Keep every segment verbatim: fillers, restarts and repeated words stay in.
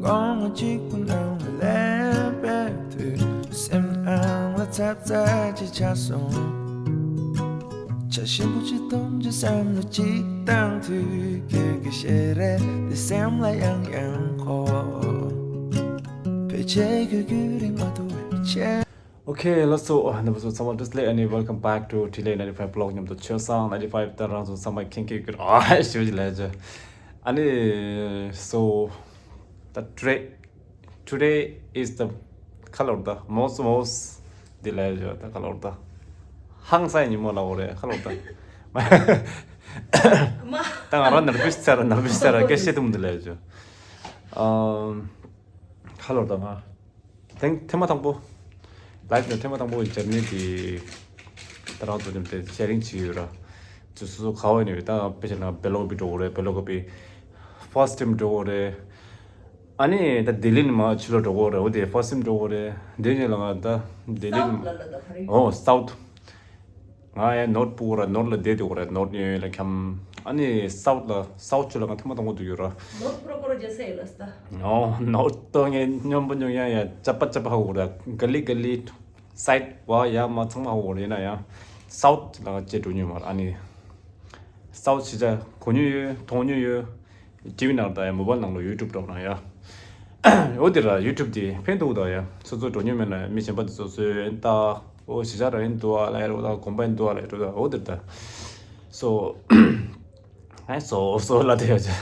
དགོང་མོ་གཅིག་པུ་ནང་ལ་ལན་པའི་དུས། སེམས་ནང་ལ་ཚབ་ཚ་ཅིག་ཆགས་སོང་། ཆ་ཞིམ་པོ་ཅིག་འཐུང་ཅིག་བསམ་བློ་ཅིག་བཏང་དུས། ཁྱོད་ཀྱི་ཞལ་རས་འདི་སེམས་ལ་ཡང་ཡང་འཁོར། ཕལ་ཆེར་ཁྱོད་ཁྱོད་རིག་མ་ཐུབ་པའི་ཆེད། Okay, let's go. ཨ་ནི་བུ་ཚོ་ཚང་མ་བཀྲ་ཤིས་བདེ་ལེགས། ཨ་ནི་welcome back to T L A ninety-five blog. མཉམ་དུ་ཆོས་བཟང་ninety-five དང་རང་ཚོ་ཚང་མ་མཁྱེན་མཁྱེན་གྱི་རེད། ཨ་ཞེ་པོ་ཅིག་ལབ་ཡ་ཅིག་ཨ་ནི་so the today, today is the ཁ་ལོར་ད་most most འདི་ལབ་ཡ་ཅིག་ད་ཁ་ལོར་ད་ཧང་སངས་ཉིན་མོ་ལབ་དགོས་རེད། ཁ་ལོར་ད་ད་ང་རང་ནར་བིས་ཚར་ནར་བིས་ཚར་སྐད་བཤད་ཐུབ་མི་འདུག་ལབ་ཡ་ཅིག་ཨམ། ཁ་ལོར་ད་ང་ཐེངས་ཐེངས་མ་དང་པོ། ལའིབ་ནས་ཐེངས་མ་དང་པོ་ཇར་ནི་དེ་ད་རང་ཚོ་མཉམ་དུ་ཤེ་རིང་བྱེད་ཀྱི་ཡོད་ར། དེ་སོ་སོ་ག་བ་ནས་ད་དཔེ་བྱས་ན་བེ་ལོ་ཀ་པི་འགྲོ་གི་རེད། བེ་ལོ་ཀ་པི་first time འགྲོ་གི་རེད། ཨ་ནི་ད་ལྡི་ལི་ནས་མར་ཕྱི་ལོགས་འགྲོ་གི་རེད། འོ་དེ་first time འགྲོ་གི་རེད། དེ་ནས་ལ་ང་ད་ལྡི་ལི་South ལ་ལ་ད་ག་རེ་ཡོད། ཨོ་South། ང་ཡང་North སྤུ་གུ་ར་North ལ་བསྡད་འདུག་ར། North ཡོད་ལ་ཁྱམས། ཨ་ནི་South ལ་South ཆུ་ལ་ང་ཐེངས་མ་དང་པོ་འདུག་ཡོད་ར། North པུ་ར་ཀོ་ར་རྒྱ་སེ་ཡོད་ལ་སྟ། ཨོ་North ཏོ་ངས་སྙོམས་པོ་སྙོམས་ཡང་ཡང་ཅབ་པ་ཅབ་པ་ཧ་གོ་ར། ག་ལི་ག་ལི་side བ་ཡ་མ་ཚང་མ་ཧ་གོ་ར། ཡིན་ན་ཡང་South ལ་ང་ཅེ་འགྲོ་མྱོང་མ་ར། ཨ་ནི་South ཕྱི་ཆ་གོ་མྱོང་ཡོད། མཐོང་མྱོང་ཡོད། ཊི་ཝི་ནང་དང་ཡང་མོ་བལ་ནང་ལ་YouTube འགྲོ་ན་ཡ། འོ་དེ་ར་YouTube དེ་ཕན་ཐོགས་དང་ཡ། སོ་སོ་འགྲོ་མྱོང་མེད་ན་མི་གཞན་པ་དེ་ཚོ་ཚོས་ད་འོ་གཞིས་ཆགས་ར་ཡིན་འདུག་ཨ་ལ་ཡ་རོ་ད་དགོན་པ་ཡིན་འདུག་ཨ་ལ་ཡ་རོ་ད་འོ་དེ་ད། So ཨ་so so ལ་དེ་ཡོད་ཅེ།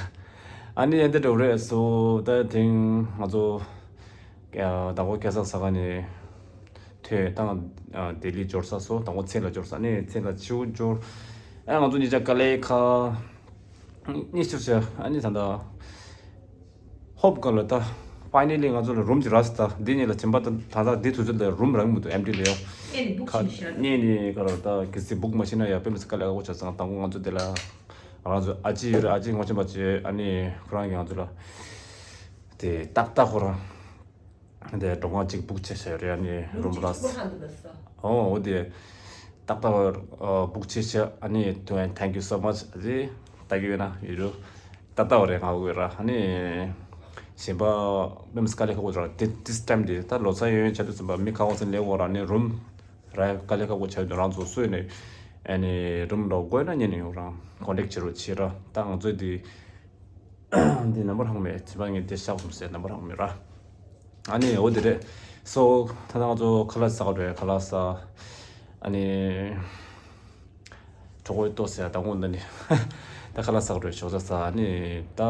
ཨ་ནི་ཡ་དེ་འགྲོ་རེད། So ད་ཐེངས་ང་ཚོ་ཡ་ད་གོ་སྐལ་བཟང་ས་ག་ནས་ཐོས་དང་ལྡི་ལི་འབྱོར་ས། སོ་ད་གོ་མཚན་ལ་འབྱོར་ས་ནས་མཚན་ལ་ཆིའུ་འབྱོར། ཨ་ང་ཚོ་གཉིས་ཆ་དཀའ་ལས་ཁག་གཉིས་ཤུ་ཤ། ཨ་ནི་ད་ལྟ་ཧོབ་ག་ལ་ད་finally ང་ཚོ་ལ་རུམ་ཅིག་རག་སོང་། ད་འདི་ཉིད་ལ་བྱིན་པ་ད་ད་ལྟ་འདི་དུས་ཚོད་ལ་རུམ་རག་མི་འདུག་ཨེམ་ཊི་ལ་ཡོད། ཁ་ཉེ་ནི་ག་ལ་ད་གི་སི་བུག་མ་ཤེས་ན་ཡ་དཔེ་མི་སྲིད་དཀའ་ལས་ཁག་པོ་ཆགས་སོང་། དང་པོ་ང་ཚོ་འདི་ལ་ང་ཚོ་ཨ་ཅེ་ཡོད་རེད། ཨ་ཅེ་ངོ་ཤེས་པ་ཅིག་ཨ་ནི་ཁོ་རང་གིས་ང་ཚོ་ལ་དེ་ཏག་ཏག་ཁོ་རང་དེ་འགྲོ་ཁང་གཅིག་བུག་བྱས་བཞག་ཡོད་རེད། ཨ་ནི་རུམ་རག་སོང་། ཨོ་འོ་དེ་ཏག་ཏག་བུག་བྱས་བཞག་ཨ་ནི་དུ་ཨན་thank you so much ཨ་ཙི་ལྟ་གི་ཡོད་ན་ཡོད་རུ་ཏག་ཏག་རེད། ང་འོ་ར། ཨ་ནི་གཞན་པ་མེམ་སི་དཀའ་ལས་ཁག་པོ་ར། དེ་this time དེ་ད་ལོ་གསར་ཡོང་ཡོང་བྱ་དུས་ཙམ་པ་མི་ཁག་པོ་ཚོ་སླེབས་འོ་ར། ཨ་ནི་རུམ་ར་དཀའ་ལས་ཁག་པོ་བྱ་དུས་རང་ཚོ་སུ་ཡོད་ནས་ཨ་ནི་རུམ་འགྲོ་དགོས་ན་ཉན་ནས་ཡོང་རང་ཀོན་ཊེག་བྱེད་རོགས་བྱེད་ར། ད་ང་ཚོས་དེ་འདི་ནམ་བར་ཧང་མེད། ཚེ་བ་ངས་འདི་ཤག་ཟུམ་ཟེར་ནམ་བར་ཧང་མེད་ར། ཨ་ནི་འོ་དེ་རེད། So ད་ལྟ་ང་ཚོ་ཁ་ལག་ཟ་ག་འགྲོ་ཡ། ཁ་ལག་ཟ། ཨ་ནི་གྲོགས་པོ་ཏོ་ཟེར་ཡ་ད་དགོང་ད་ནི་ད་ཁ་ལག་ཟ་ག་འགྲོ་ཡ། ཞོགས་ཇ་ཟ། ཨ་ནི་ད་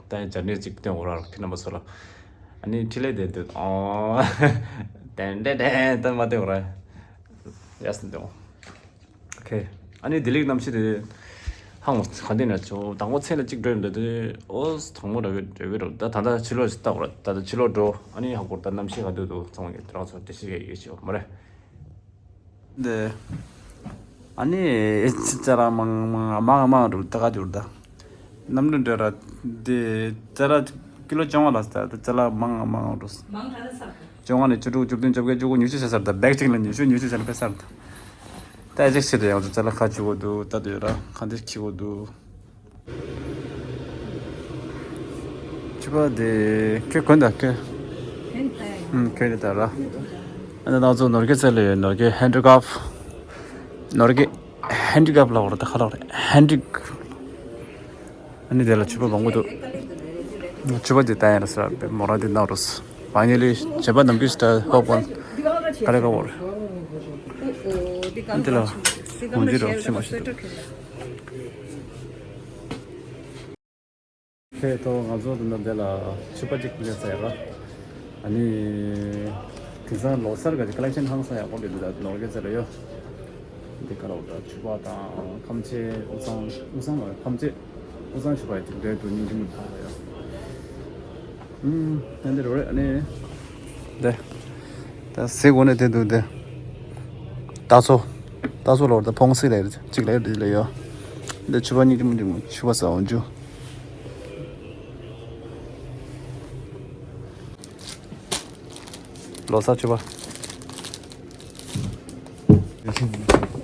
ད་ཡ་ཇར་ནི་གཅིག་སྟོན་འོ་ར་ཁྱེད་རྣམ་པ་ཚོ་ལ། ཨ་ནི་ཁྲི་ལེ་དེ་དུ་ཨོ་ཏན་ཏན་ཏན་ད་མ་སྟོན་འོ་ར། ཡ་སི་སྟོན་འོ། ཨོ་ཁེ། ཨ་ནི་ལྡི་ལིའི་གནམ་གཤིས་དེ་ཧང་ག་འདི་ན་ཆོ་དང་པོ་མཚན་ལ་གཅིག་འགྲོ་ཡོང་དུས་དེ་ཨོ་དྭངས་མོ་ར་བའི་ར་བའི་ར། ད་ད་ལྟ་ཕྱི་ལོགས་ཤིག་ལྟ་བར་ད་ལྟ་ཕྱི་ལོགས་འགྲོ། ཨ་ནི་ཧ་གོ་ད་གནམ་གཤིས་ག་འདུག་འདུག་ཚང་མ་གི་རང་ཚོ་འགྲེལ་བཤད་ག་ཡོད་ཤོག་མ་རེད། འདི་ཨ་ནི་ཅ་ལག་མང་མང་མང་མང་འགྲོ་ད་ག་འགྱུར་ད། གནམ་གྲུ་འདྲ་ར་འདི་ཅ་ལག་ཀི་ལོ་བཅོ་ལྔ་ལ་ད་ཅ་ལག་མང་མང་འགྲོ། བཅོ་ལྔ་ནས་བཅུ་དྲུག་བཅུ་བདུན་བཅོ་བརྒྱད་བཅུ་དགུ་ཉི་ཤུ་བྱས་ཚར། ད་བེག་གཅིག་ལ་ཉི་ཤུ་ཉི་ཤུ་བྱས་ནས་ཕེབས་ཚར། ད་ཨེ་ཅེག་ཆེད་དུ་ཡང་ཅ་ལག་ཁ་བཅུག་གོ་འདུག་ད་དུ་ཡོད་ར་ཁ་འདི་ཁྱི་གོ་འདུག་ཕྱུ་པ་དེ་ཁྱི་གོན་ད་ཁྱི་ཁྱི་དེ་ད་ར། ཨ་ནི་ང་ཚོ་ནོར་གེ་ཚལ་ལ་ཡོད། ནོར་གེ་ཧན་ཌི་ཀབ། ནོར་གེ་ཧན་ཌི་ཀབ་ལ་འོར་ད་ཁ་ལག་རེད། ཧན་ཌི་ཨ་ནི་དེ་ལ་ཕྱུ་པ་མང་པོ་འདུག་ཕྱུ་པ་དེ་ལྟ་ཡ་ར་ས་མོ་ར་དེ་ན་རོ་ས་བ་ཉི་ལི་བྱེད་པ་ནམ་གི་སྟ་ཧོ་པོན་ག་རེ་ག་བོར་ཨ་དེ་ལ་མོ་འདི་ར་ཤི་མ་ཤི་འདུག་ཁྱེད་ཐོག་ང་ཚོ་དུ་ན་དེ་ལ་ཕྱུ་པ་གཅིག་ལས་ས་ཡ་ར། ཨ་ནི་དེང་སང་ལོ་གསར་ག་ཅིག་ཀ་ལེག་ཤན་ཧང་སང་ཡག་པོ་འདུག་ད་ནོར་གེ་ཚལ་ལ་ཡོད། འདི་ག་ལ་འོ་ད་ཕྱུ་པ་དང་ཁམ་ཆེ་དབུ་སང་དབུ་སང་ལ་ཁམ་ཆེ་དབུ་སང་ཕྱུ་པ་ཡ་ཅིག་འདོད་དུ་སྙིང་རྗེ་མོ་ཐང་ལ་ཡོད། ཨུམ། ཨ་འདི་རོ་རེད་ཨ་ནི། འདི། ད་གཟིག་གོ་ནས་དེ་འདུག་འདི། ད་ཚོ། ད་ཚོ་ལོར་ད་ཕོང་སི་ལ་ཡོད་གཅིག་ལ་ཡོད་འདི་ལ་ཡོད། འདི་ཕྱུ་པ་གཉིས་ཀྱི་མི་འདུག་ཕྱུ་པ་ཟ་འོང་རྒྱུ། ལོ་གསར་ཕྱུ་པ།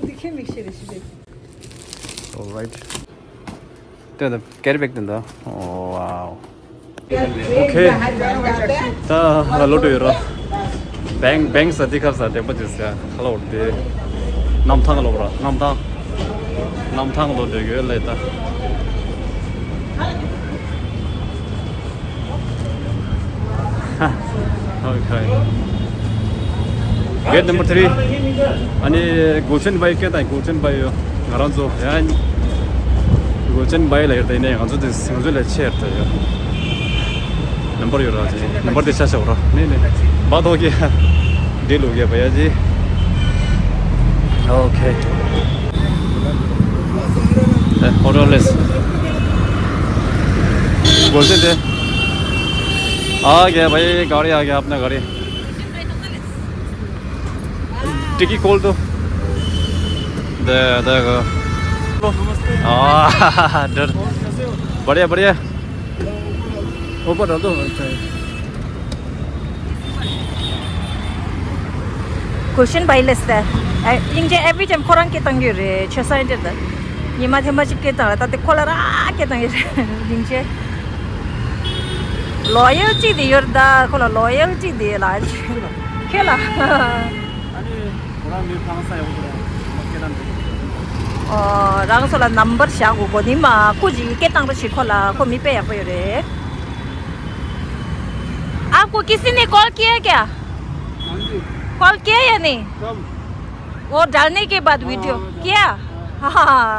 འདི་ཁྱེད་མིག་ཤེས་རེ་ཞིག་རེད། Alright. དེ་ད་ཀེ་རི་བེག་དེ་འདུག་ཨོ་ཝའོ། ཨོ་ཁེ། ད་ལོ་འགྲོ་ཡོད་ར། བེང་བེང་ས་དེ་ཁར་ས་དེ་པ་ཅི་ས་ཁ་ལོ་དེ། གནམ་ཐང་ལོ་ར་གནམ་ཐང་། གནམ་ཐང་ལོ་འགྲོ་ཡོད་ལེ་ད། Okay. Gate number three. ཨ་ནི་གོ་ཆེན་བྷའི་སྐད་དང་གོ་ཆེན་བྷའི་ཡོད། ང་རང་ཚོ་ཡང་གོ་ཆེན་བྷའི་ལ་ཡོད་དེ་ནས་ང་ཚོ་དེ་ང་ཚོ་ལ་ཆེར་དུ་ཡོད། ནམ་བར་ཡོད་ར་ཅི་ནམ་བར་དེ་ཆ་ཆ་བ་ར་ནི་ནི་བ་ཐོག་གི་འདི་ལུག་གི་བ་ཡ་ཅི། Okay. A, auto less. बोलते थे। आ गया भाई, गाड़ी आ गया, अपना गाड़ी। डिक्की खोल दो। दे, दे, गो। आ, डर। बढ़िया, बढ़िया। ऊपर डाल दो। कुशन भाई लेस द। लिंजे एवरी टाइम खोरांग के तंग रे छे साइड द। निमा थे मचिक के तंग ताते खोला रा के तंग रे लिंजे। लॉयल्टी दे योर दा खोला लॉयल्टी दे लाज। खेला। अनि खोला मी फांसा यो। 어, 랑소라 नंबर ཤག་གོ་ནི་མ་ཁུ་ཇི་སྐད་བཏང་རོགས་ཞིག་ཁོ་ལ་ཁོ་མི་དཔེ་ཡག་པོ་ཡོད་རེད། आपको किसी ने कॉल किया क्या? हाँ जी। कॉल किया या नहीं? कब? वो डालने के बाद वीडियो हाँ, हाँ। किया? हाँ।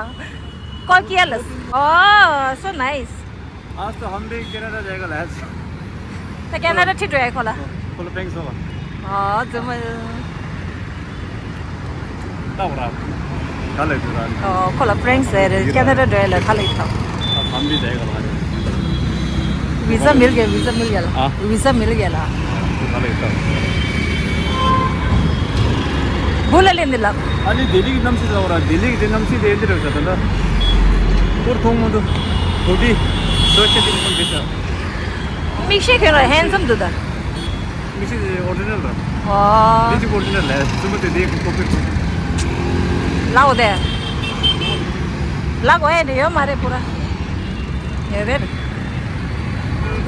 कॉल किया लस। ओह, so nice. आज तो हम भी कनाडा जाएगा लास्ट। त क्यानाडा ठिक रह्यो खोला। खोला फ्रेन्ड्स हो। अँ, जुम। तब रात। कल है जुरान। अँ, खोला फ्रेन्ड्स है रे, क्यानाडा रह्यो ल खाली त। अब हम भी जाएगा लास्ट। वीजा मिल गया, वीजा मिल गया ला। हाँ। वीजा मिल गया ला। खाली त। बोला लेने ला। अनि दिल्ली की नम्सी जाओ रहा, दिल्ली की नम्सी दे दे रहा था ना। और थोंग मदो। थोड़ी। सोच के दिल में बेचा। मिक्से खेर handsome दुदा। मिक्से original रहा। वाह। ये original है। तुम तो देख copy। लाओ दे। लागो है यो मारे पूरा। ये रे।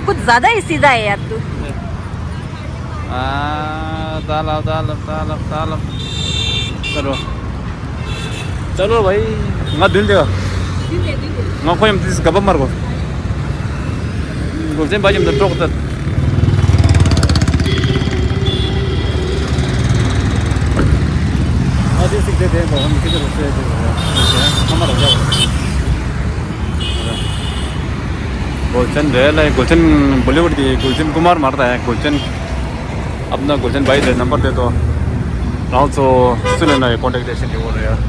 कुछ ज्यादा ही सीधा है यार तू। आ, तालब, तालब, तालब, तालब। चलो। चलो भाई, ང་འདུལ་ཏེ། འདུལ་ཏེ། ང་ཁོ་ཡམ་ཏིས་ག་པ་མར་གོ། འགོ་ཅན་པ་ཡམ་ད་ཀྲོག་ད། ཨ་ཏི་སིག་ཏེ་ཏེ་གོ་ཧམ་ཁི་ཏེ་རོ་སེ་ཏེ་གོ་ཡ། ཁ་མ་རོ་ཡ། गोलचंद है, लाइक गोलचंद बॉलीवुड की गुलशन कुमार मारता है, गोलचंद अपना गुलशन भाई दे नंबर दे दो। राहुल सो सुन लेना है, कॉन्टैक्ट जैसे नहीं बोल रहे यार।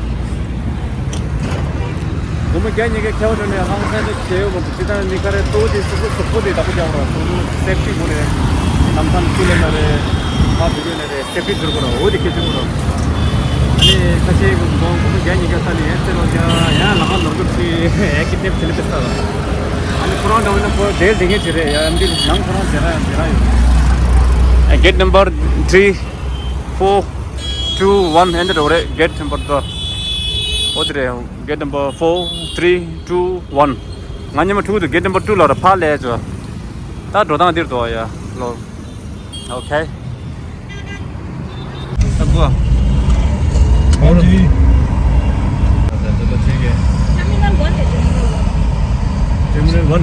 वो मैं क्या नहीं क्या क्या होने हम से तो छे वो जितना निकल रहे तो जिस को सबको दे तब जाओ रहा तो सेफ्टी बोले हम हम सुन लेना रे, आप वीडियो ने रे। སེ་པི་ཛུར་གོ་ར་འོ་དེ་སྐད་ཅིག་གོ་ར། ཨ་ནི་ཁ་ཆེ་གོ་གོ་གོ་རྒྱ་ཉི་ག་ས་ནི་ཨེ་ཙེ་རོ་རྒྱ་ཡང་ལ་ཁ་ནོར་གོ་ཚི་ཨེ་ཀི་ཏེབ་ཚི་ལི་པེ་ས་ར། ཨ་ནི་ཁོ་རང་འདྲ་བོ་ན་ཁོ་དེ་ལ་དེ་ངེས་ཅི་རེད་ཡ་ཨ་འདི་ནང་ཁོ་རང་དེ་ར་ཡང་དེ་ར་ཡོད། Gate number three, four, two, one ཨེ་འདི་འདྲ་བོ་རེད། Gate number དོ་འོ་དེ་རེད། Gate number four, three, two, one. ང་ཉི་མ་ཕྲུ་གུ་དུ་gate number two ལ་ར་ཕ་ལས་ཅོ། ད་འགྲོ་སྟངས་འདིར་འདུག་ཡ་ལོ། OK. सब हुआ? हाँ जी। चलो, ठीक है। टर्मिनल वन है, टर्मिनल वन। Terminal one.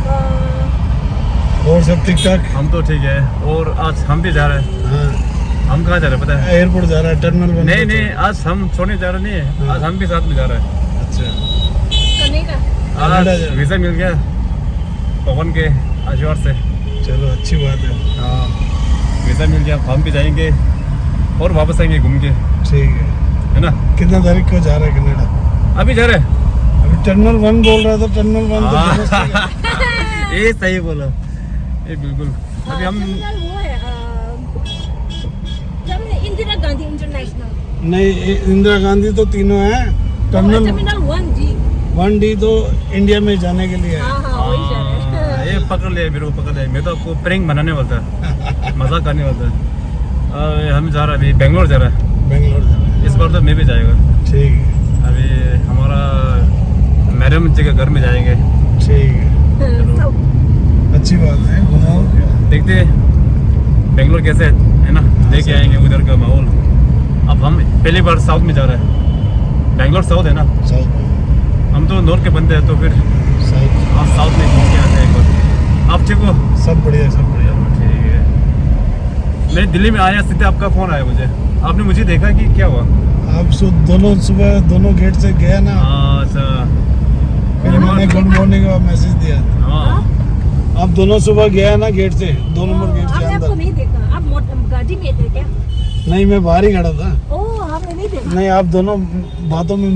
हाँ। और सब ठीक ठाक? हम तो ठीक है। और आज हम भी जा रहे हैं। हाँ। हम कहाँ जा रहे हैं पता है? एयरपोर्ट जा रहा है, टर्मिनल वन नहीं, पे। नहीं, आज हम छोड़ने जा रहे नहीं है। हाँ। आज हम भी साथ में जा रहे हैं। अच्छा। कनेडा। आज कनाडा जा रहे। वीजा मिल गया। भगवान के आशीर्वाद से। चलो, अच्छी बात है। हाँ, वीजा मिल गया, हम भी जाएंगे और वापस आएंगे घूम के। ठीक है। है ना? कितना तारीख को जा रहे हैं कनाडा? अभी जा रहे हैं। अभी टर्मिनल वन बोल रहा था, टर्मिनल वन तो हाँ। दोनों से ये सही बोला। ये बिल्कुल। अभी हम टर्मिनल वो है, अ, टर्मिनल इंदिरा गांधी इंटरनेशनल। नहीं, इ-, इंदिरा गांधी तो तीनों है। Terminal terminal one D. One D तो इंडिया में जाने के लिए है। हाँ, हाँ, वही जा रहे हैं। हाँ, ये पकड़ लिया, मेरे को पकड़ लिया। मैं तो आपको प्रैंक बनाने वाला था, मजाक करने वाला था। अ, हम जा रहा है अभी, बेंगलोर जा रहा है। बेंगलोर जा रहा है। इस बार तो मैं भी जाएगा। ठीक है। अभी हमारा मैडम जी के घर में जाएंगे। ठीक है। चलो। सब। अच्छी बात है, घूमो। देखते हैं बेंगलोर कैसे है, है ना? देख के आएंगे उधर का माहौल। अब हम पहली बार साउथ में जा रहे हैं। बेंगलोर साउथ है ना? साउथ में। हम तो नॉर्थ के बंदे हैं, तो फिर साउथ। हाँ, साउथ में घूम के आते हैं एक बार। आप ठीक हो? सब बढ़िया, सब बढ़िया। ठीक है। मैं दिल्ली में आया, सीधे आपका फोन आया मुझे। आपने मुझे देखा कि क्या हुआ? आप सु-, दोनों सुबह दोनों गेट से गया ना। हाँ, अच्छा। फिर मैंने गुड मॉर्निंग का मैसेज दिया। हाँ। आप दोनों सुबह गया ना गेट से, दो नंबर गेट से हमने आपको अंदर। नहीं देखा। आप मोट-, गाड़ी में थे क्या? नहीं, मैं बाहर ही खड़ा था। ओह, हमने नहीं देखा। नहीं, आप दोनों बातों में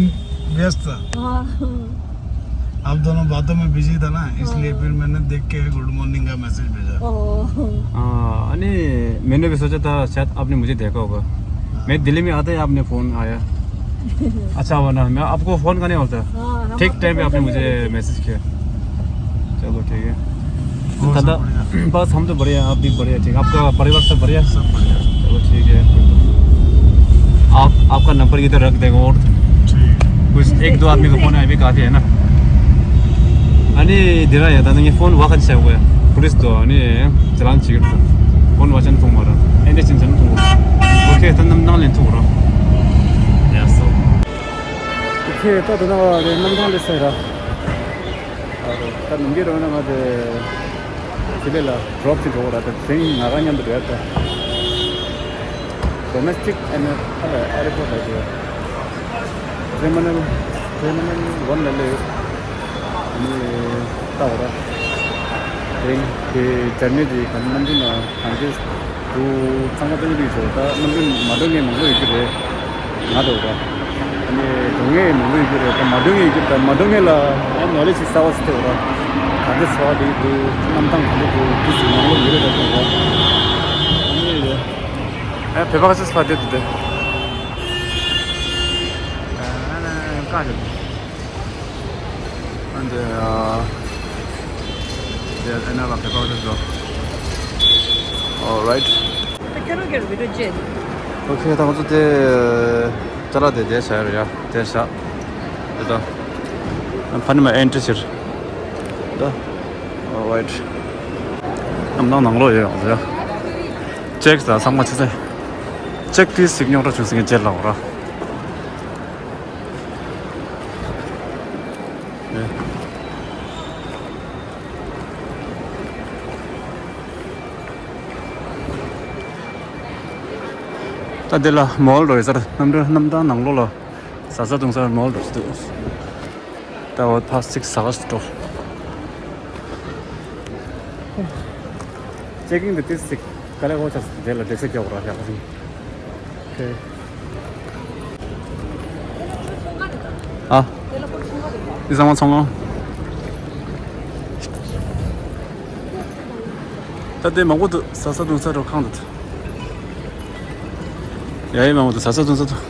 व्यस्त था। हाँ। आप दोनों बातों में बिजी था ना, इसलिए हाँ। फिर मैंने देख के गुड मॉर्निंग का मैसेज भेजा। ओह। हाँ, अरे, मैंने भी सोचा था शायद आपने मुझे देखा होगा। हाँ। मैं दिल्ली में आते ही आपने फोन आया। अच्छा हुआ ना, मैं आपको फोन करने वाला था। हाँ, हम ठीक आपको टाइम पे फोन आपने करने मुझे वाले थे। मैसेज किया। चलो, ठीक है। और सब दादा, बढ़िया? बस हम तो बढ़िया, आप भी बढ़िया, ठीक। आपका परिवार सब बढ़िया? सब बढ़िया। चलो, ठीक है। आप, आपका नंबर इधर रख देंगे और ठीक। कुछ एक दो आदमी का फोन अभी काफी है ना। अनि दिरा या दादा, ये फोन वाखन से हुआ है। पुलिस तो अनि चलान चेक था। फोन वाचन तुम मारा। एंडे चिंचन तुम। ओके, तन नम नाम लें तुम रो। या, सो। ओके, तो दादा, नम नाम ले सही रहा। ད་ནམ་རྒྱུན་རང་ན་ང་དེ་ཕྱི་ལ་ཌོབ་ཅིག་འགྲོ་གི་ར། ད་དེ་རིང་ང་རང་མཉམ་དུ་འགྲོ་ཡ། ད་ཌོ་མེ་སི་ཊིག་ཨེ་ནི་ཨ་ཨེ་རི་པོར་ཊ་ལ་འགྲོ་ཡ། ཊེར་མི་ནལ་ཊེར་མི་ནལ་ཝན་ལ་སླེབས་ཡོད། ཨ་ནི་ལྟ་བ་ར། དེ་རིང་དེ་ཇར་ནི་དེ་ག་ནམ་རྒྱུན་ན་གང་འདྲ་འདུག་ཚང་མ་སྟོན་གྱི་འདུག་ཟེར། ད་ནམ་རྒྱུན་མ་འགྲོ་མཁན་མང་པོ་ཡོད་ཀྱི་རེད། ང་འདྲ་བོ་ར། ཨ་ནི་འགྲོ་མཁན་མང་པོ་ཡོད་ཀྱི་རེད། ད་མ་འགྲོ་མཁན་ཡོད་ཀྱི་རེད། ད་མ་འགྲོ་མཁན་ལ་ཨ་ནོ་ལེ་ཇི་གསར་པ་ཞིག་ཐེབས་ར། ག་འདྲ་བཟོ་བ་འདི་འདུག་གནམ་ཐང་ག་འདྲ་འདུག་འདི་ཚོ་མང་པོ་ཡོད་རེད། ད་དེ་ར། ཨ་ནི་ཨ་བོད་པ་ག་ཚོད་ཕ་བདེ་འདུག་དེ། ཨ་ན་ཀ་རེད། And uh, yeah, another paper as well. All right. ད་ཁྱོད་རང་གི་བི་ཌིའོ་བརྗེད། Okay, ད་ང་ཚོ་དེ་ཅ་ལག་དེ་དེ་བྱ་ཡ་རེད་ཡ། དེ་བཞག་དེ་ད་ཕ་ནི་མ་ཨེན་ཊི་རི་བྱེད་ད། All right. གནམ་ཐང་ནང་ལོགས་ཡོད་ཡོང་ཟེར་ཡ། ཅེག་ད་ཚང་མ་ཆེ་ཚེ། ཅེག་དེ་ཟིག་རྙོག་དྲ་བྱུང་ཟིན་གྱི་རྗེས་ལ་འོ་ར། ད་འདི་ལ་མོལ་འགྲོ་ཡོད་ས་རེད། གནམ་གྲུ་གནམ་ཐང་ནང་ལོགས་ལ་ཟ་ས་འཐུང་ས་མོལ་འགྲོ་ས་འདུག་ད་འོ་ཕ་སིག་ཟ་ག་ཞིག་འགྲོ། ཅེག་ཨིན་འདི་ཏི་སིག་ག་ལེ་ཧོ་ཆ་འདི་ལ་འདྲེ་ཆ་རྒྱག་ར་ཡག་པ་ཞིག་ཨོ་ཁེ། ཨ། འདི་ཚང་མ་ཚོང་ཁང་། ད་ལྟའི་མང་པོ་འདུག་ཟ་ས་འཐུང་ས་འགྲོ་ཁང་འདུག་ཡ་ཡི་མང་པོ་འདུག་ཟ་ས་འཐུང་ས་འདུག་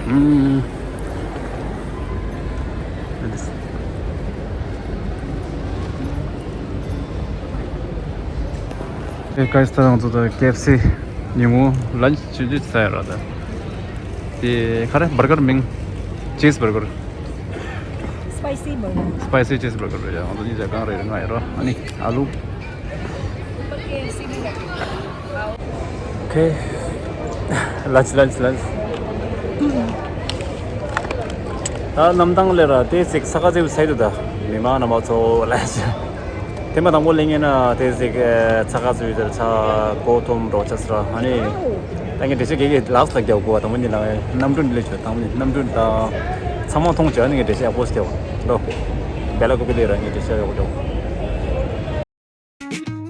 ཨུམ། ཨེ་ཀའི་སི་ད་ང་ཚོ་ད་ཀེ་ཨེཕ་སི་ཉིན་མོ་ལན་ཅི་ཅི་ཟ་ཡ་ར་ད། དེ་ག་རེ་བར་གར་མིང་། ཅིས་བར་གར། Spicy burger. Spicy cheese burger རེད་ཡ། ང་ཚོ་གཉིས་ཆ་གང་རེ་རེ་ང་ཡ་རོ། ཨ་ནི་ཨ་ལུ། ཁེ། ལ་ཅི་ལ་ཅི་ལ་ཅི། ད་གནམ་ཐང་ལས་ར་དེ་ཅིག་ས་ཁ་ཚེའུ་སའི་དུ་ད་མི་མང་རྣམ་པ་ཚོ་ལ་ཅི། དེ་མ་དང་པོ་ལེན་ངེས་ན་དེ་ཅིག་ས་ཁ་ཚེའུ་དེར་ཆ་གོ་ཐོམ་རོ་ཆ་སི་ར། ཨ་ནི་ད་ངས་འདྲེ་ཆ་གེ་གེ་ལགས་ལ་རྒྱག་གོ་དང་པོ་ཉིད་ལ་གནམ་གྲུ་ལས་ཆོད་དང་པོ་ཉིད་གནམ་གྲུ་ད་ཚང་མ་མཐོང་བྱ་ནི་ངས་འདྲེ་ཆ་ཡག་པོ་སྟེ་བ་འགྲོ། བེ་ལ་ཀོ་པི་ལས་ར་ངས་འདྲེ་ཆ་ཡག་པོ་འགྲོ།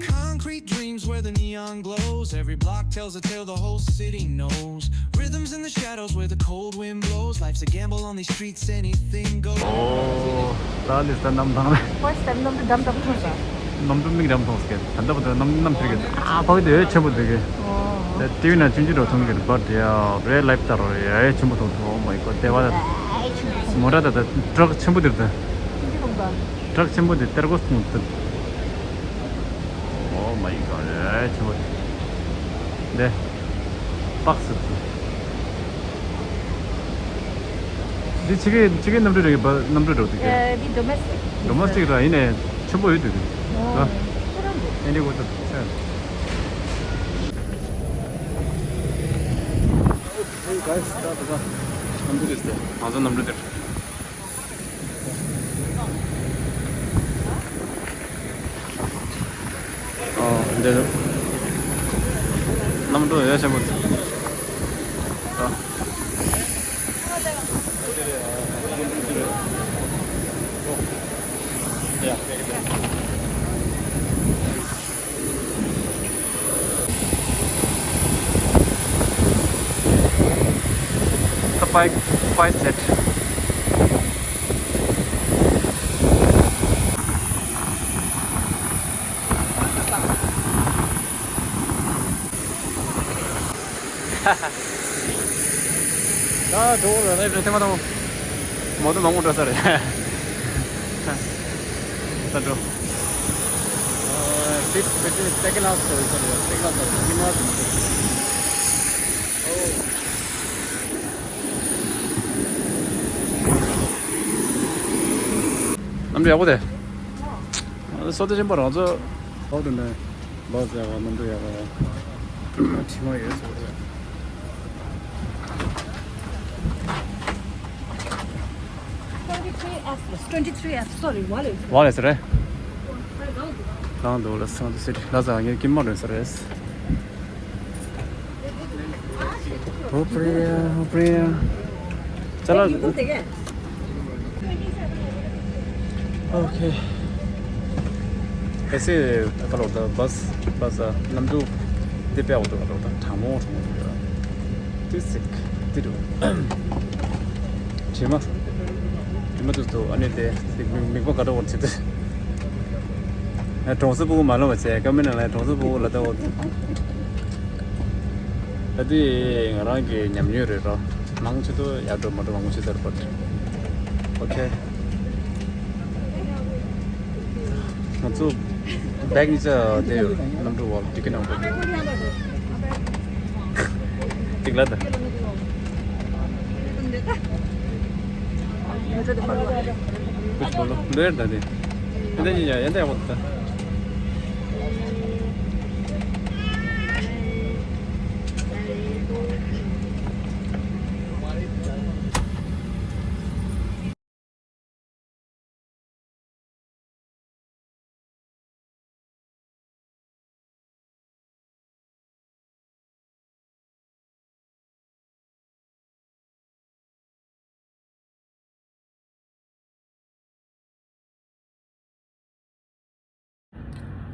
Concrete dreams where the neon glows. Every block tells a tale the whole city knows. Rhythms in the shadows where the cold wind blows. Life's a gamble on these streets, anything goes. ཨོ། ད་ལི་ས་གནམ་ཐང་ལ། First time གནམ་གྲུ་འགྲམ་འགྲམ་མཐོང་ས། གནམ་གྲུ་མིག་འགྲམ་མཐོང་སྐད། ད་ལྟ་བར་དུ་གནམ་གནམ་ཐིར་གི་ཨ་ཕ་གི་དེ་ཆེན་པོ་དེ་གི། ཨོ། ད་ཊི་ཝི་ན་ཆུང་ཆུང་འགྲོ་མཐོང་གི་རེད། བར་དེ་ཡ་རེད་ལའིབ་ལྟར་རོ་ཡ་ཆེན་པོ་མཐོང་སོང་། Oh my god དེ་བ་ད། མོ་ཊ་ད་ད་ཊྲག་ཆེན་པོ་དེར་ད། ཊྲག་ཆེན་པོ་དེ་སྟེར་གོ་སོང་ད། Oh my god ཆེན་པོ་དེ། དཔག་སུ་ཚུགས། འདི་ཕྱི་རྒྱལ་ཕྱི་རྒྱལ་གནམ་གྲུ་རེད་པ། གནམ་གྲུ་འགྲོ་འདུག་གས། ཨ། འདི་ཌོ་མེ་སི་ཊིག་ཌོ་མེ་སི་ཊིག་ར་ཡིན་ནའི་ཆེན་པོ་ཡོད་འདུག་གས། ཨ། ཨ། ཨེ་འདི་གོ་ཐུབ་ཆ། Hey guys, ད་ད་ད་གནམ་གྲུ་དེ་ང་ཚོ་གནམ་གྲུ་དེར། ཨོ། འདི་གནམ་གྲུ་ཡ་ཆེན་པོ། ཨ། The fight, fight jet. ད་འགྲོ་ར་ནས་ཐེངས་མ་དང་མོ་ཏོ་མང་པོ་འགྲོ་ས་རེད། ད་འགྲོ། Seat between second half, sorry, sorry, second half, sorry, second half. Oh. གནམ་གྲུ་ཡག་པོ་དེ། སོ་ཏི་ཆེན་པོ་རང་ཚོ། ཧོ་དུ་ནས་བཱ་སི་ཡག་པ། གནམ་གྲུ་ཡག་པ། དྲི་མ་ཡོད་ཟེར་བ་རེད། Twenty-three F, twenty-three F, sorry, what is it? What is it? གང་འདུག་ལ་སང་དུ་སི་ཊི་ལ་ཟ་ངེར་ཀིན་མ་རོན་ས་རེད། ཨོ་པྲེ་ཡ། ཨོ་པྲེ་ཡ། ཅ་ལག་ཨོ་ཁེ། ཨེ་སེ་ད་ག་ལོག་ད་བཱ་སི་བཱ་སི་གནམ་གྲུ་འདི་དཔེ་འོ་ད་ག་ལོག་ད་གྲང་མོ་གྲང་མོ་ཡོད། ཏི་སིག་ཏི་རུ་དྲི་མ་དྲི་མ་ཏུ་ཏུ་ཨ་ནི་དེ་མིག་པ་ག་འདྲ་བོར་བྱེད་དུ། གྲོང་གསེབ་ཕྲུ་གུ་མ་ལོ་བ་བྱས་ཀ་མེད་ན་ལ་གྲོང་གསེབ་ཕྲུ་གུ་ལ་ལྟ་འོ། ད་དེ་ང་རང་གི་ཉམས་མྱོང་རེད་རོ། མང་ཆེ་དུ་ཡར་འགྲོ་མར་འགྲོ་མང་པོ་བྱེད་ཚར་པ་རེད། ཨོ་ཁེ། ང་ཚོ་བེག་གཉིས་ཆ་དེ་ཡོད། གནམ་གྲུ་བ་ཊི་ཀེ་ཊི་ནང་པ་ཅིག་ལ་ད། ཀུ་ཆ་ལོ་ལོ་ཡར་ད་དེ། ཡན་ད་ཡིན་ཡ་ཡན་ད་ཡག་པོ་ད།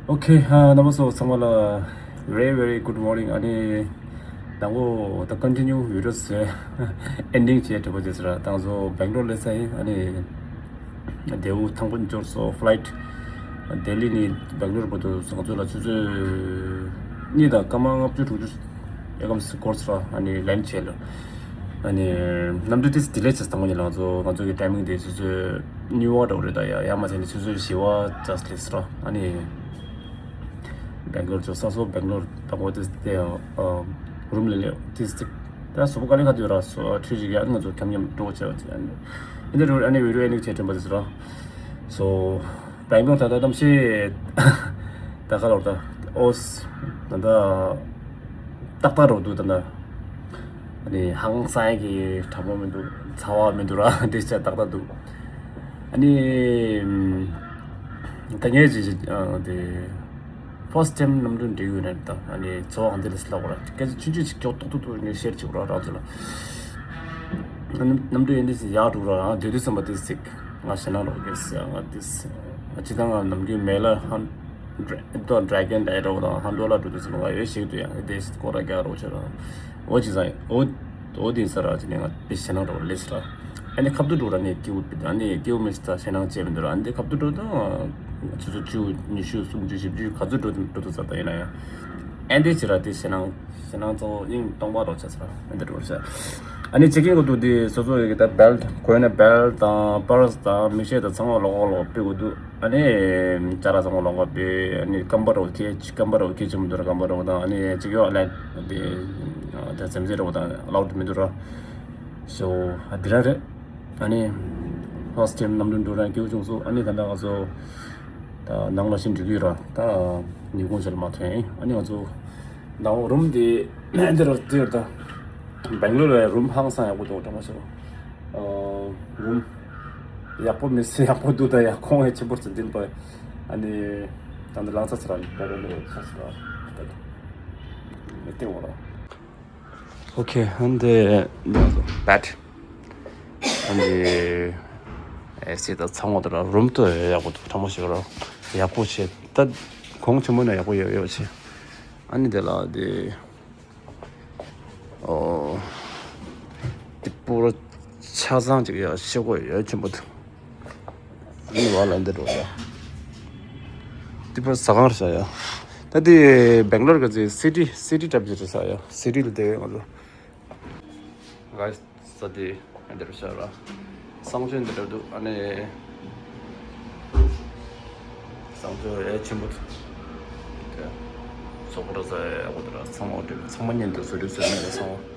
ཨོ་ཁེ། ཨ། རྣམ་པ་ཚོ་ཚང་མ་ལ་very very good morning. ཨ་ནི་དང་པོ་ད་ཀོན་ཊི་ནིའུ་བི་ཌི་ཡོ་ཨེན་ཌིང་བྱས་གྲུབ་པ་བྱས་ཟེར། ད་ང་ཚོ་སྦེང་ལོར་སླེབས་ཚར་ཡིན། ཨ་ནི་ལྡེའུ་དང་པོ་འབྱོར་སོང་། ཕ་ལའིཊ་ལྡི་ལི་ནས་སྦེང་ལོར་བར་དུ་ང་ཚོ་ལ་ཆུ་ཚོད་གཉིས་དང་སྐར་མ་ལྔ་བཅུ་དྲུག་ཅུ་ཡ་གམ་སི་འགོར་སོང་། ཨ་ནི་ལེན་བྱས་ལ། ཨ་ནི་གནམ་གྲུ་ཏིས་ཌི་ལེ་བྱས་སོང་། ཉིན་ལ་ང་ཚོ་ང་ཚོ་གི་ཊའི་མིང་དེ་ཆུ་ཚོད་གཉིས་པ་འདྲ་བོ་རེད། ད་ཡ་ཡ་མ་བྱས་ནས་ཆུ་ཚོད་བཞི་པ་ཅག་སླེབས་སོང་། ཨ་ནི་སྦེང་ལོར་ཚོ་ས་སོ་སྦེང་ལོར་དང་པོ་ཏིས་དེ་རུམ་ལ་སླེབས། ཏིས་ཏིག་ད་སོ་པོ་དཀའ་ལས་ཁག་དུས་ར་སོ་ཁྲུས་ཅིག་ཡ། ང་ཚོ་འཁྱམ་འཁྱམ་འགྲོ་བྱས་པ་ཅིག་ཨ་ནི་འདི་རུ་ཨ་ནི་བི་ཌི་ཡོ་ཨེ་ནི་བྱས་དྲན་པ་ཏིས་ར་སོ། སྦེང་ལོར་ད་ལྟ་གནམ་གཤིས་ད་ག་ལོར་ད་ཨོ་ད་ད་ཏག་ཏག་རོ་འདུག་ད་ད། ཨ་ནི་ཧང་སང་གི་གྲང་མོ་མི་འདུག་ཚ་བ་མི་འདུག་ར། དེ་ཆ་ཏག་ཏག་འདུག་ཨ་ནི་ད་ངས་ཅི་ཅི་དེ་ཕར་སི་ཊའིམ་གནམ་གྲུ་འགྲིག་ཡོད་རེད། ད་ཨ་ནི་ཚོ་བ་འདི་ལ་སླ་བོ་ར། སྐད་ཆ་ཆུང་ཆུང་ཅིག་མགྱོགས་ཏོག་ཏོག་ཏོག་ངས་ཤེར་བྱེད་དགོས་ར། རང་ཚོ་ལ་གནམ་གནམ་གྲུ་ཡིན་དུས་ཡག་འགྲོ་ར། ང་སྡོད་དུས་ཙམ་པ་དེ་ཟིག་ང་ཞེད་སྣང་རོགས་གྱིས་ང་དེ་ཟིག་ང་ཅི་ད་ང་ནམ་རྒྱུན་མེ་ལ་ཧན་ཏོ་ཌ་རེ་གོན་ཌའི་རོགས་དང་ཧན་ཏོ་ལ་འགྲོ་དུས་ཙམ་པ་ང་ཡོད་ཤིག་ཏུ་ཡང་དེ་ཟིག་སྐོར་ར་རྒྱག་རོགས་བྱེད་ར། འོ་ཅི་ཟ་འོ་འོ་དེ་ས་ར་ཅི་ནས་ང་དེ་ཞེད་སྣང་རོགས་ལས་ཟེར་ར། ཨ་ནི་ཁ་ཐུག་འགྲོ་ར་ནས་སྐྱིད་པོ་ཨ་ནི་སྐྱིད་པོ་མི་ཟ་ཞེད་སྣང་བྱས་མི་འདུག་ར། ཨ་ནི་དེ་ཁ་ཐུག་འགྲོ་དང་ཆུ་ཚོད་བཅུ་ཉི་ཤུ་སུམ་ཅུ་བཞི་བཅུ་ག་ཚོད་འགྲོ་འགྲོ་དུས་ཙམ་པ་ཡིན་ན་ཡང་ཨ་འདི་ཅི་ར་དེ་ཞེད་སྣང་ཞེད་སྣང་གཙོ་བོ་དབྱིངས་སྟོང་པ་རོགས་བྱས་ཟེར་ར། ཨ་འདི་འགྲོ་བྱས། ཨ་ནི་ཅི་ཀིན་གོ་འདུག་འདི་སོ་སོ་ཡི་ད་བེལ་ཊི་གོན་ནས་བེལ་ཊི་དང་པར་སི་དང་མིག་ཤེལ་དང་ཚང་མ་ལོག་ལོག་ལོག་ཕུད་དགོས་འདུག་ཨ་ནི་ཅ་ལག་ཚང་མ་ལོག་ཕུད། ཨ་ནི་སྐམ་པ་རོགས་ཁྱེད་སྐམ་པ་རོགས་ཁྱེད་ཅི་མི་འདུག་ར། སྐམ་པ་རོགས་དང་ཨ་ནི་ཅི་ཀིན་ཨ་ལེ་དེ་ད་ཚེམ་ཚེ་རོགས་དང་ཨ་ལའུ་ཌི་མི་འདུག་ར། སོ་ཨ་འདི་ར་རེད། ཨ་ནི་first time གནམ་གྲུ་འགྲོ་རན་སྐྱིད་པོ་བྱུང་སོང་། ཨ་ནི་ད་ལྟ་ང་ཚོ་ད་ནང་ལ་ཕྱིན་འགྲོ་གི་ཡོད་ར། ད་ཉིན་གུང་ཞིག་ལ་མ་ཐོན། ཨ་ནི་ང་ཚོ་ནང་རུམ་དེ་འདི་ར་འདི་ར། ད་སྦེང་ལོར་ལ་རུམ་ཧང་སང་ཡག་པོ་འདུག་དྲང་མོ་ཤོད། ཨ་རུམ་ཡག་པོ་མི་སྲིད་ཡག་པོ་འདུག་ད་ཡ་ཁོང་ཡ་ཆེན་པོ་ཙམ་འདི་པ། ཨ་ནི་ད་འདི་ལང་ཚ་ཚ་ར་ནི་ད་ར་ནི་ཆ་ཚ་ར་ད་མི་སྟེང་འོ་ར། ཨོ་ཁེ། ཨ་ནི་དེ་འདི་ང་ཚོ་བེད། ཨ་ནི་ཨེ་སི་དང་ཚང་མ་དེ་ལ་རུམ་དུ་ཡག་པོ་འདུག་དྲང་མོ་ཞིག་ར་ཡག་པོ་བྱས། ད་གོང་ཆེན་མོ་ན་ཡག་པོ་ཡོད་ཡོད་བྱས། ཨ་ནི་དེ་ལ་དེ་ཨོ་དེ་པུ་ར་ཆ་ཚང་ཅིག་ཡ་ཤེས་གོ་ཡོད་ཆེན་པོ་འདུག་ཨ་ནི་བ་ལ་འདི་འགྲོ་ཡ། དེ་པུ་ར་ཟ་ཁང་རེད་ཤག་ཡ། ད་དེ་སྦེང་ལོར་ག་ཚོད་སི་ཊི་སི་ཊི་འདྲ་པོ་ཅིག་རེད་ཤག་ཡ། སི་ཊི་ལ་བསྡད་ཡོད་ང་ཚོ། ག་ས་དེ་འདིར་བཞག་ར། གསང་སྤྱོད་འདི་འདྲ་འདུག་ཨ་ནི་གསང་སྤྱོད་ཡ་ཆེན་པོ་འདུག་དེ་ཚོགས་པ་ར་ས་ཡ་གོ་དེ་ར་ཚང་མ་འདྲ། ཚང་མ་ཉན་འདུག་བཟོ་སྒྲིག་བཟོ་མི་ལ་ཚང་མ།